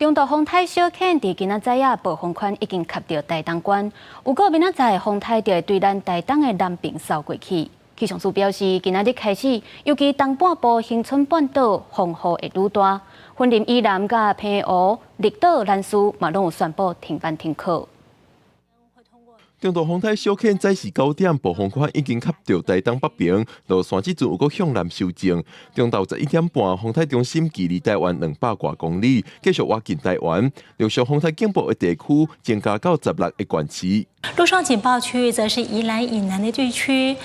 中度風颱小犬佇今仔早仔暴風圈已經及著台東縣，預估明仔載風颱就會對咱台東的南爿掃過去。氣象署表示，今仔日開始，尤其東半部恆春半島風雨會愈大，雲林以南佮澎湖、綠島、蘭嶼嘛攏有宣布停班停課。中度風颱小犬早時9點，暴風圈已經及著台東北爿，落山這陣有閣向南修正。中晝11點半，風颱中心距離台灣200外公里，繼續倚近台灣。陸上風颱警報的地區增加到16個縣市。陸上警報區域則是宜蘭以南的地區、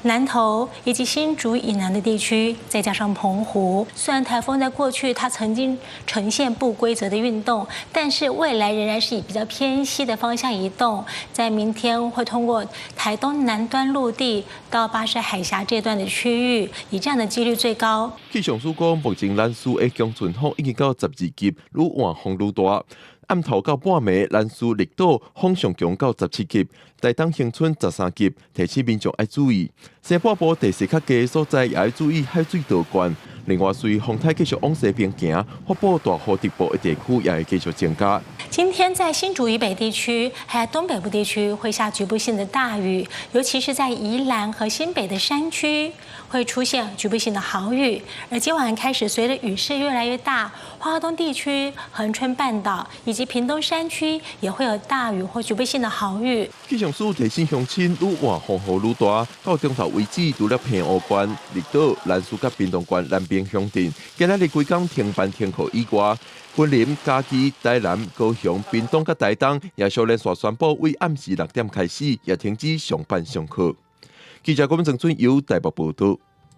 南投以及新竹以南的地區，再加上澎湖。雖然颱風在過去它曾經呈現不規則的運動，但是未來仍然是以比較偏西的方向移動，在明天會通過台東南端陸地到巴士海峽這段的區域，以這樣的幾率最高。氣象署講，目前蘭嶼的強陣風已經到12級，愈晚風愈大。暗頭到半暝，蘭嶼綠島風上強到17級，台東恆春13級，提醒民眾愛注意。西半部地勢較低所在也愛注意海水倒灌。另外，隨風颱繼續往西邊行，發布大雨特報的地區也會繼續增加。今天在新竹以北地區，還有東北部地區會下局部性的大雨，尤其是在宜蘭和新北的山區會出現局部性的豪雨。而今晚開始，隨着雨勢越來越大，花東地區、恆春半島以及屏東山區也會有大雨或局部性的豪雨。氣象署提醒鄉親，愈晚風雨愈大，到中晝為止，除了澎湖縣、綠島、蘭嶼佮屏東縣南爿鄉鎮，今仔日規工停班停課以外，雲林、嘉義、台南、高雄、屏東佮台東也小連續宣布，為暗時6點開始，也停止上班上課。記者郭文正俊由台北報道。